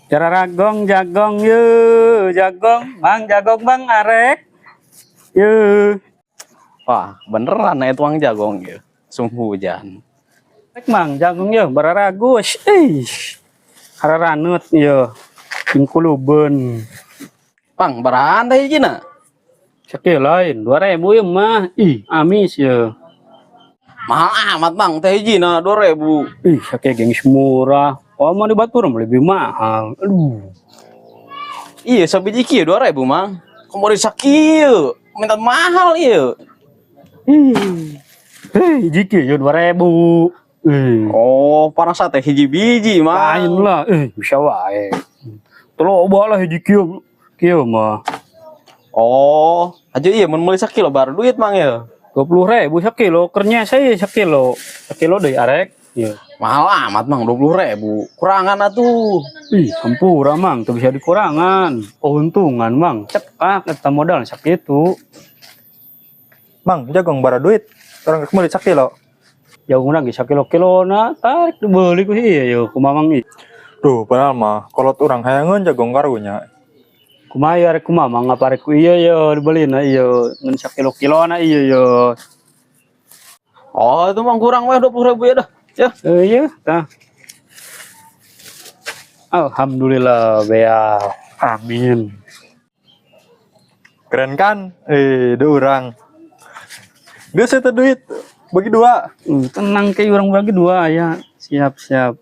Jararagong jagong ye, jagong, mang jagong bang arek. Ye. Wah, beneran ya tuang jagong ya. Sungguh hujan. Arek mang jagong ye, bararagus. Ih. Hararanut ye. Ingkulubeun. Pang, barahan teh hijina. Sakit lain, 2000 ye mah. Ih, amis ye. Mahal amat bang, teh hijina 2000. Ih, sakit gengis murah. Oh, mau di Batur lebih mahal. Aduh. Iya, sabiji kieu 2000 mang. Komo di sakieu, minta mahal ieu. Ih. Hei, jiki yo 2000. Ih. Oh, parang sate hiji biji mang. Lain lah, bisa wae. Telo lah hiji kieu. Kieu mah. Oh, aja iya mun meuli sakilo baru duit mang ya. 20.000 sakilo, kernya saya sakilo. Sakilo deui arek. Iya. Mahal amat mang 20.000. Kurangan atuh. Ih, hampura mang, tuh bisa dikurangan. Untungan mang, cekak eta modal sakitu. Mang, jagong bara duit. Orang geus meuli sakilo. Jauh lagi sakilo kilona, tarik dibeli ku iya yo kumaha mang ih. Duh, padahal mah kolot urang hayangeun jagong karunya. Kumaha arek kumaha mang apa arek ku iya yo dibelina iya ngan sakilo kilona iya yo. Oh, itu mang kurang weh 20.000 ya dah. Ya. Iya, tah. Alhamdulillah, bea. Amin. Keren kan? Duh urang. Geus eta duit bagi dua. Tenang kayak orang bagi dua ya. Siap, siap.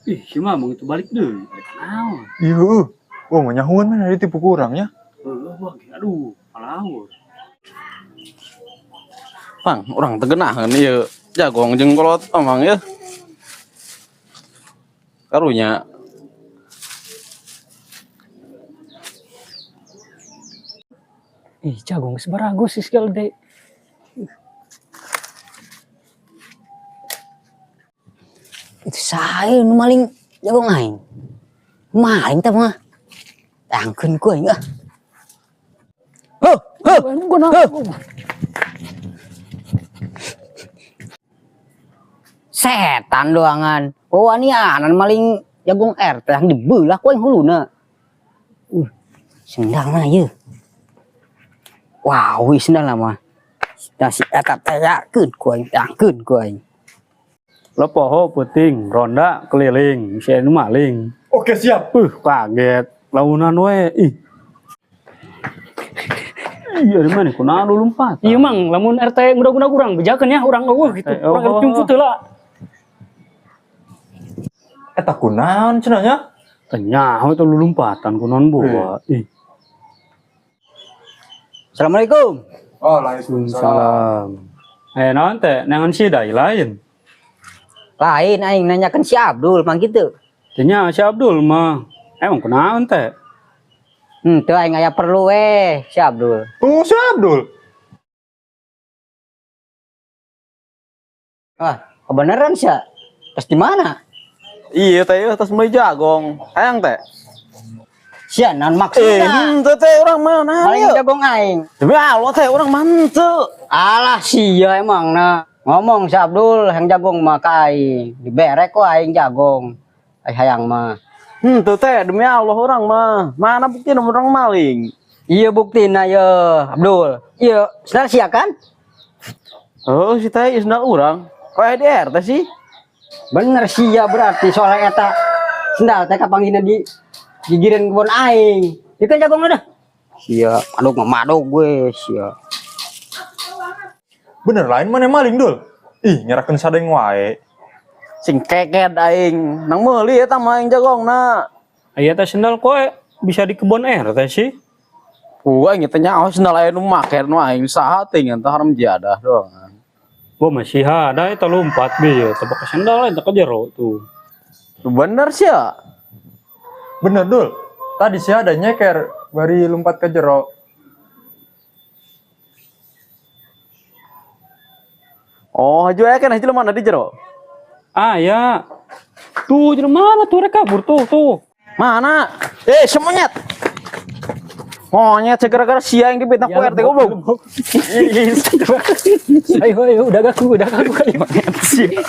Ih, si Mamang itu balik deh. Naon? Iya, wah mau nyahuan mana ditipu kurangnya. Heuh, wah, aduh, palaur. Bang, orang tegenahan ieu jagong jeung kolot omang ya. Karunya. Ih, jagung geus baragus sih segala deh. Itu saya nu maling jagung aing. Maling teh mah. Tangkeun ku aing ah. Huh, huh, huh. Setan doangan. Oh, ani anan maling jagung RT yang dibelah ku aing huluna. Sendal mah ieu. Wow, sendal mah. Da si eta teh yakeun ku aing, tangkeun ku aing. Lo poho puting, ronda keliling, si anu maling. Oke, siap. Kaget. Launan we, ih. Iya, di mana kunaon lu lompat? Iya mang, lamun RT ngudag-ngudag urang bejakeun ya, urang eueuh gitu. Eh, oh, Urang oh, jemput heula. Eta kunaon cenah nya? Teu nyaho itu lu lompatan kunaon bawa. Ih. Assalamualaikum. Waalaikumsalam. Salam. Naon teh? Nangan si dai lain. Lain aing nanyakeun si Abdul mang kitu. Teu nya si Abdul mah. Emang kunaon teh? Teu aing aya perlu we si Abdul. Tuh si Abdul. Wah, kebenaran sih. Terus di mana? Iya teh, tas meuli jagong. Hayang teh. Sia naon maksudna? Henteu teh urang mah naon Maling ieu? jagung aing. Demi Allah teh urang mah henteu. Alah sia emang nah. Ngomong si Abdul yang jagung mah ka aing. Diberek ku aing jagung. Ai hayang mah. Henteu teh demi Allah urang mah. Mana buktina urang maling? Iya buktina ye Abdul. Iya, sendal sia kan? Oh, si teh sendal urang. Kok aya di RT sih? Bener sia berarti soalnya eta sendal teh kapanggina di gigireun kebon aing. Ieu kan jagung dah. Sia, madog mah madog gue sia. Bener lain mana maling dul. Ih, nyerahkeun sadeng wae. Sing keket aing. Nang meuli eta mah aing jagongna. Aya teh sendal koe bisa di kebon RT sih. Gua aing teh nyaho sendal aya nu make nu aing saha teh ngan teh haram jadah doang. Gua masih ada eta lompat bi ya, teh pakai sendal eta ke jero tuh. Bener sih ya. Bener dul. Tadi sih ada nyeker bari lompat ke jero. Oh, haju aya kan haju mana di jero? Ah ya. Tuh jero mana tuh rek kabur tuh tuh. Mana? Semonyet. Monyet gara-gara sia yang dipitnah ku RT goblok. Ayo ayo udah gaku kali. Monyet sia.